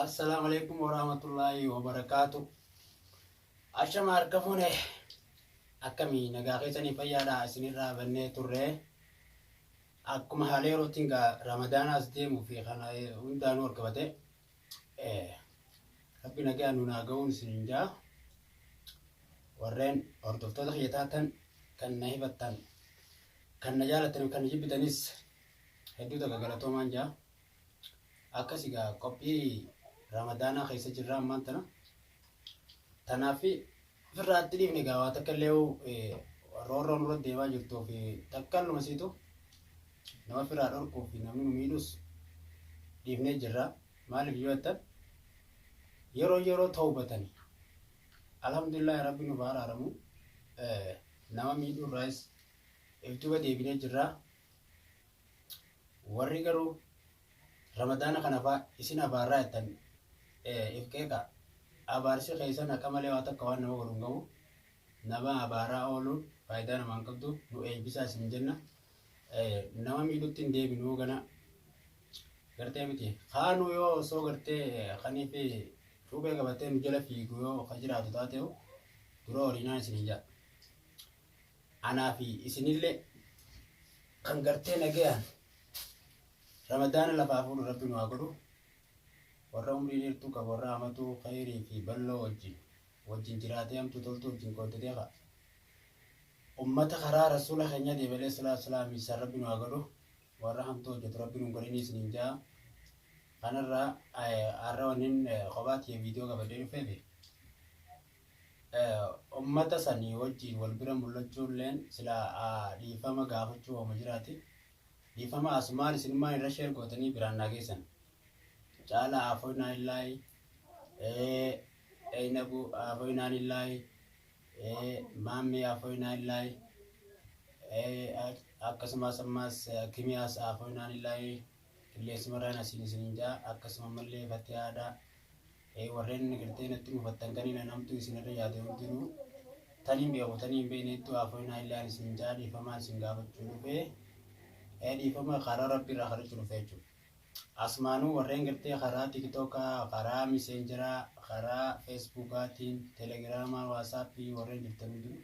Assalaamu alaikum warahmatullaahi wabarakaatu. Ashama harka fuune, akkamii nagaa keessanii? Fayyaadha? Isinirraa bannee turre. Akkuma haala yerootiin gaa Ramadaana as deemuu fi kana hundaanuu wal qabate, Rabbi nagaa nuun haa ga'uun isiniin jaa. Warreen hordoftoota kiyya taatan, kan na hifattan, kan na jaalatan, kan na jibbitanis hedduu takka galatoomaan jaa. Akkas egaa qophii Ramadaanaa keessa jirra ammaan tana. Tanaaf ofirraa itti dhiifne egaa waa takka illee roorroo nurra deemaa jirtuu fi takka luma siitu nama ofirraa dhorkuu fi namni nu miidhus dhiifnee jirra. Maaliif yoo jettan, yeroo yeroo tawbatani. Alhamdulillah, Rabbi nuuf haa araaramu. Nama miidhuu irraayis if duuba deebinee jirra. Warri garuu Ramadaana kana faa isin abaarraa jettan if qeeqa. Abaarsi keessan haqa malee waa takka waan nama godhu hin qabu. Nama abaaraa ooluun faayidaa namaa hin qabdu. Nu eebbisaa isin jenna. Nama miidhutti hin deebinuu gana. Gartee miti. Kaanuu yoo osoo gartee kanii fi cuuphee qabatee nu jala fiigu yoo ka jiraatu taate'u, dura horiinaan isin hin jaa. Anaa fi isinillee kan gartee nagayaan Ramadaana lafaa fuudhu Rabbi nu haa godhu. Warra umrii dheertuu qabu, warra hamatuu khayrii fi balloo wajjin wajjin jiraatee hamtuu toltuu wajjin qooddatee ka'a. Ummata karaa Rasuula keenya deebi'ee salaatu salaam isaan Rabbi nu haa godhu. Warra hamtuu hojjetu Rabbi nu hin godhinii isiniin jaa. Kanarraa har'a wannin kophaa tiyya viidiyoo qabadhee dhufeefi ummata sanii wajjiin wal bira mul'achuulleen sila dhiifama gaafachuu hooma jiraati. Dhiifama asumaan isinummaan irra share gootanii biraan naa geessan. Caalaa Aafoynaa Illaahi, Eynabu Aafoynaan Illaahi, Maammee Aafoynaa Illaahi, akkasumas ammas Kimiyaas Aafoynaan Illaahi, qilleensuma asiin isiniin jaa. Akkasuma ammallee Fatihaadha. Warreen gartee natti mufattan, kaniin namtu isinirra yaade hundinuu, taniin beeku taniin hin beeknettu Aafoynaa Illaan isin jaa. Dhiifamaan isin gaafachuu dhufee, dhiifama karaa Rabbi irraa kadhachuu dhufee jechuudha. Asumaanuu warreen gartee karaa TikTokaa, karaa Messengeraa, karaa Facebookaatiin, Telegramaa, WhatsAppii warreen jirtan hundinuu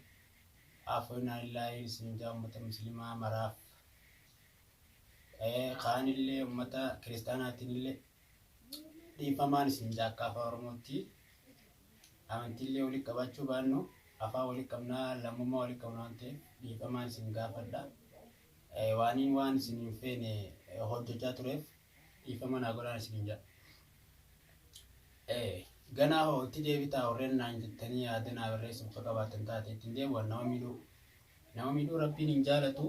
Aafoynaa Illaahi isin jaa. Uummata muslimaa maraaf, kaanillee uummata kiristaanaatiin illee dhiifamaan isin jaa. Akka afaan Oromootti amantiillee walitti qabaachuu baannu, afaan walitti qabnaa, lammummaa walitti qabna waan ta'eef dhiifamaan isin gaafadha. Waaniin waan isin hin feene hojjechaa tureef dhiifama naa godhaan isin jedha. Ganaa hoo itti deebitaa warreen naan jettanii yaada naa barreessuuf akka qabaatan taate, ittiin deebi'an. Nama miidhuu, nama miidhuu Rabbiin hin jaalatu.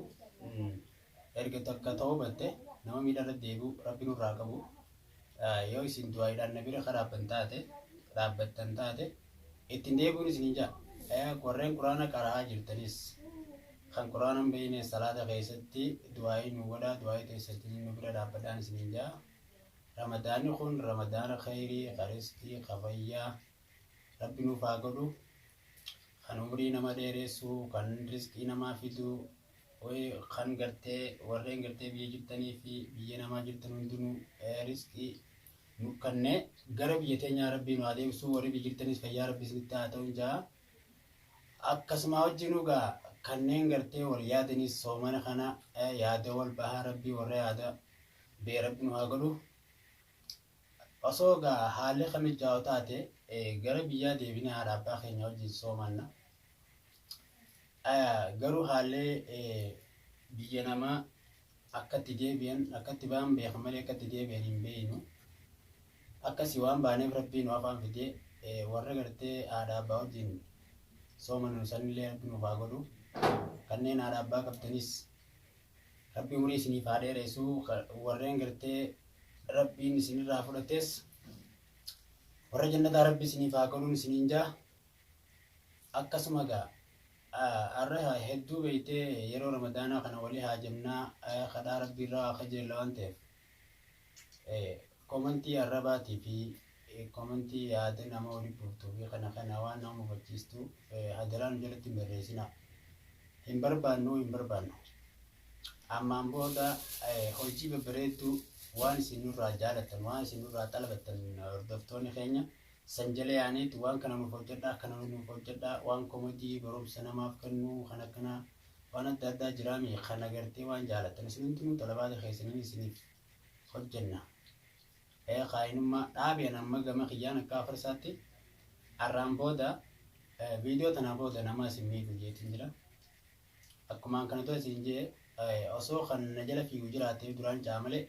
Erga takka ta'uu batte nama miidha irra deebi'u Rabbi nurraa qabu. Yoo isin du'aayiidhaan na bira karaabban taate, dhaabbattan taate, ittiin deebi'uun isin hin jaa. Warreen Quraana qara'aa jirtanis, kan Quraana hin beekne salaata keessatti du'aayii nu godhaa, du'aayii keessatti nu bira dhaabbadhaan isin hin jaa. Ramadaanni kun Ramadaana khayrii, ka riskii, ka fayyaa Rabbi nuuf haa godhu. Kan umrii nama dheeressu, kan riskii namaa fidu, kan gartee warreen gartee biyya jirtanii fi biyya namaa jirtan hundinuu riskii nu kannee gara biyya teenyaa Rabbii nu haa deebisu. Warri biyya jirtanis fayyaa Rabbi isinitti haa ta'u jaa. Akkasuma wajjinuu gaa kanneen gartee wal yaadanis soomana kana yaada wal bahaa Rabbii warra yaada bee Rabbi nu haa godhu. Osoo gaa haalli kamijaa'u taate gara biyyaa deebinee haadha abbaa keenya wajjin soomanna. Garuu haalli biyya namaa akka itti deebi'an, akka itti ba'an beekan malee akka itti deebi'an hin beeknu. Akkasii waan baaneef Rabbii nu afaan fidee warra gartee haadha abbaa wajjin soomanu sanillee Rabbi nuuf haa godhu. Kanneen haadha abbaa qabdanis Rabbi umurii isiniif haa dheeressu. Warreen gartee Rabbiin isinirraa fudhates warra jannataa Rabbi isiniif haa godhuun isiniin jaa. Akkasuma gaa har'a hedduu beeytee yeroo Ramadaanaa kana walii haajamnaa, kadhaa Rabbi irraa kajeella waan ta'eef, komantii arrabaatii fi komantii yaada nama walii buuftuu fi kana kana waan nama mufachiistu hadaraa nu jalatti hin barreessinaa. Hin barbaannu, hin barbaannu. Ammaan booda hojii babbareedduu Waan isin nurraa jaalattan, waan isin nurraa xalabattan, hordoftoonni keenya san jala yaaniitu waan kana nuuf hojjedhaa, kana nuuf hojjedhaa, waan komodii barumsa namaaf kennu kan akkanaa waan adda addaa jiraami. Kana gartee waan jaalattan isin hundinuu xalabaata keessaniin isiniif hojjenna. Kaayinummaa dhaabi'an amma gama kiyyaan akka afarsaatti arraan booda viidiyoo tanaa booda nama isin miidhu jeetiin jira. Akkumaan kana dura isin jee, osoo kan na jala fiigu jiraatee duraan caa malee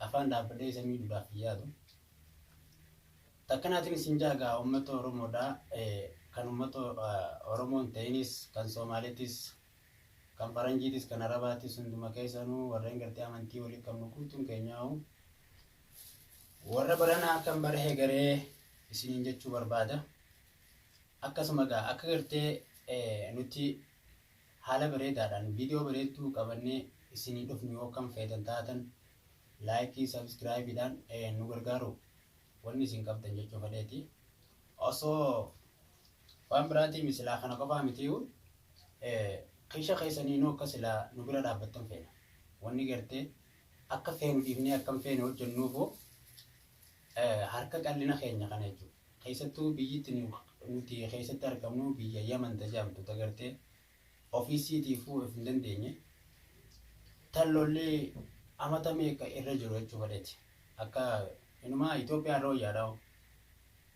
afaan dhaabbadhee isa miidhuudhaaf hin yaadu. Takkanaatiin isin jaagaa uummata Oromoodhaa, kan uummata Oromoo hin ta'inis, kan Soomaaleetis, kan Faranjiitis, kan Arabaatis, hunduma keessanuu warreen gartee amantii walii qabnu guutuun keenyaa'u warra baranaa kan bara hegaree isiniin jechuu barbaada. Akkasuma gaa akka gartee nuti haala bareedaadhaan viidiyoo bareedduu qabannee isinii dhufnu yoo kan feetan taatan, like, subscribe iidhaan nu gargaaru wanni isin qabdan jechuu fedheeti. Osoo waan biraatii misilaa kana qofaa mitiyu, kiisha keessaniinuu akka silaa nu bira dhaabbattan feena. Wanni gartee akka feenu dhiifnee akkam feene hojjennuufu harka qallina keenya kana jechuudha. Keessattuu biyyitti nuti keessatti argamnu biyya Yaman tajaajiltu tagartee ofiisiitiifuu of hin dandeenye, tan lolli amata meeqa irra jiru jechuu fedheeti. Akka inumaa Itoophiyaa irra wayyaadha.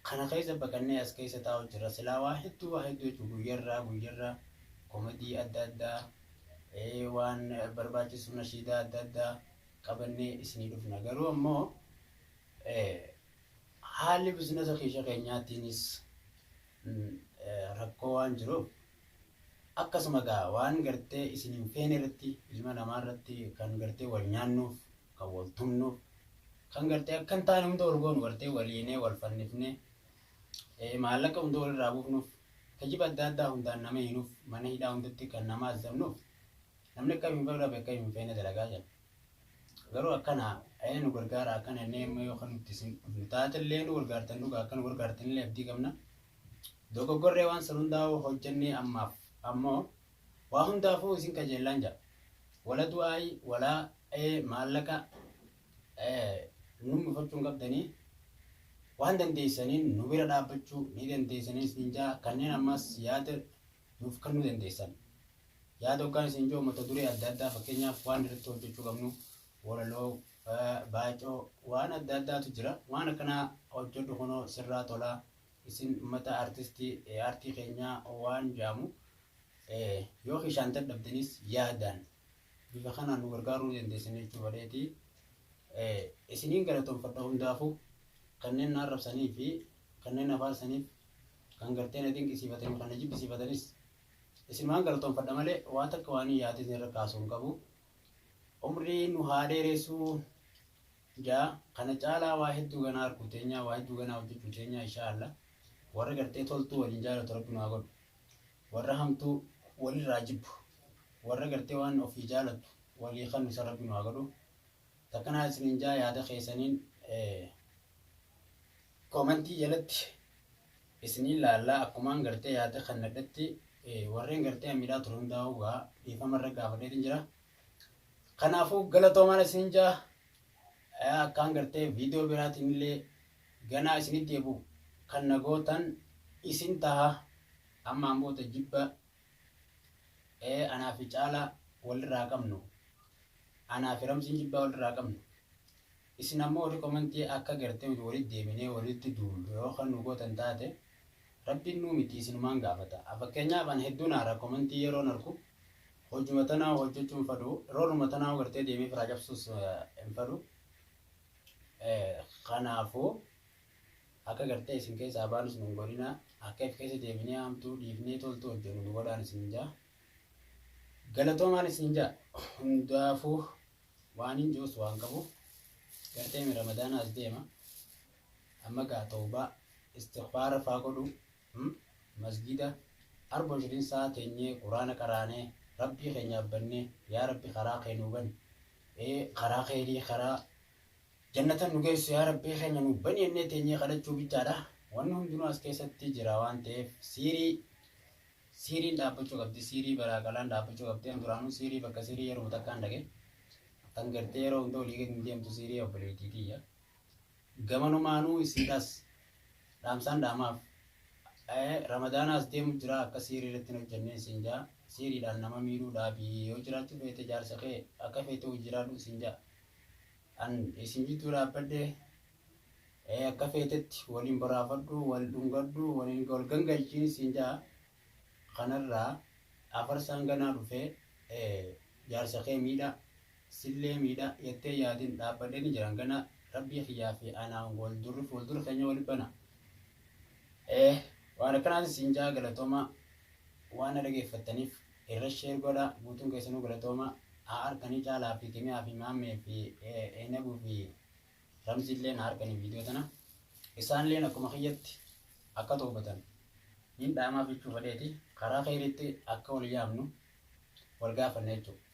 Kana keessa baqannee as keessa taa'u jira. Silaa waa hedduu, waa hedduu jechuudha, guyyarraa guyyarraa komedii adda addaa, waan barbaachisu, nashiidaa adda addaa qabannee isinii dhufna. Garuu ammoo haalli business kiisha keenyaatiinis rakkoo waan jiruuf, akkasuma gaa waan gartee isin hin feene irratti, ilma namaa irratti kan gartee wal nyaannuuf, kan wal tumnuuf, kan gartee akka hin taane hunda wal goonu, gartee waliinee wal fannifnee maallaqa hunda walirraa buufnuuf, kijiba adda addaa hundaan nama hinuuf, mana hidhaa hundatti kan nama azabnuuf, namni akka hin feene akka hin feene dalagaa jira. Garuu akkana nu gargaara, akkana inni amma yoo kan nuti isin dhufnu taatellee nu gargaartan, dhugaa akka nu gargaartanillee abdii qabna. Dogoggorree waan san hundaa'u hojjennee ammaaf ammoo waa hundaafuu isin kajeellaan jira. Wala du'aayi walaa maallaqa nu mufachuun qabdanii, waan dandeessaniin nu bira dhaabbachuu ni dandeessanii isin jaa. Kanneen ammas yaada nuuf kennuu dandeessan. Yaada hoggaan isin jiru mata duree adda addaa, fakkeenyaaf waan irratti hojjechuu qabnu, walaloo, baacoo, waan adda addaatu jira. Waan akkanaa hojjedhu kunoo sirraa tolaa, isin uummata artistii aartii keenyaa waan jaamu yoo kishaan dadhabdanis yaadaan bifa kanaan nu gargaaruu dandeessan jechuu fedheeti. Isiniin galatoonfadha hundaafuu, kanneen na arrabsanii fi kanneen na faarsaniif, kan gartee na dinqisiifatanii, kan na jibbisiifatanis isin waan galatoonfadha malee waa takka waan yaada isin irra kaasuu hin qabu. Umrii nu haa dheeressuu jaa, kana caalaa waa hedduu ganaa arguu teenyaa, waa hedduu ganaa hojjechuu teenyaa, insha Allah. Warra gartee toltuu waliin jaalatu Rabbi nu haa godhu. Warra hamtuu walirraa jibbu, warra gartee waan ofii jaalatu walii kan isa Rabbi nu haa godhu. Takkanaa isiniin jaa, yaada keessaniin comment ii jalatti isiniin laallaa. Akkumaan gartee yaada kan nadhatti warreen gartee miidhaa ture hundaa'uu gaa dhiifama irra gaafadheetin jira. Kanaafuu galatoomaan isin jaa, akkaan gartee viidiyoo biraatiin illee ganaa isinitti deebi'u kan nagootan isin taha. Ammaan booda jibba anaa fi caalaa walirraa qabnu, anaa fi ramsiin jibbaa walirraa qabnu, isin ammoo warri comment ii akka gartee nuti walitti deebinee walitti duullu yoo kan nu gootan taate, Rabbiin nuu miti isinumaan gaafata. Fakkeenyaaf an hedduun haara comment ii yeroon argu hojuma tanaa hojjechuu hin fadhu, rooluma tanaa gartee deemee firaa cabsuus hin fadhu. Kanaafuu akka gartee isin keessaa baanus nun godhina, akka if keessa deebinee hamtuu dhiifnee toltuu hojjennu nu godhaan isin jaa. Galatoomaan isin jaa hundaafuu, waan hin jirus waan qabu gartee mi Ramadaana as deema. Amma gaa tawbaa istighfaara faa godhu, masgida 24 saa teenyee Quraana qaraanee, Rabbii keenya abbannee, yaa Rabbi karaa kee nuu bani, karaa kheyrii, karaa jannatan nu geessu, yaa Rabbii keenya nuu bani jennee teenyee kadhachuu bichaadha. Wanni hundinuu as keessatti jira waan ta'eef siirii siiriin dhaabbachuu qabdi, siirii baraaqalaan dhaabbachuu qabdi. Duraanuu siirii bakka siirii yeroo takkaan dhaqe. Tan gartee yeroo hunda olii gadi hin deemtu siirii obboleettii tiyya. Gamanumaanuu isiidhaas dhaamsaan dhaamaaf. Ramadaanaas deemu jira akka siirii irratti hin hojjennee siin jaa. Siiriidhaan nama miidhuu dhaabii yoo jiraachuu feete jaarsa kee akka feete hojii jiraadhu siin jaa. An isin jidduu dhaabbadhee akka feetetti waliin boraafadhu, wal dhungadhu, waliin wal gangalchiin siin jaa. Kanarraa afarsaan ganaa dhufee jaarsa kee miidha, sillee miidha jettee yaadin dhaabbadhee ni jiran gana rabbii kiyyaa fi anaan wal durri fuuldura keenya wali bana. Waan akkanaatiin siin jaa galatooma waan na dhageeffattaniif irra share godha guutuun keessanuu galatooma haa harkanii caalaa fi kimiyaa fi maammee fi eenabuu fi ramziilleen haa harkanii viidiyoo tana isaanilleen akkuma kiyyatti akka toobatan nin dhaamaaf jechuu fedheeti karaa kheyriitti akka wal yaamnu wal gaafanna jechuudha.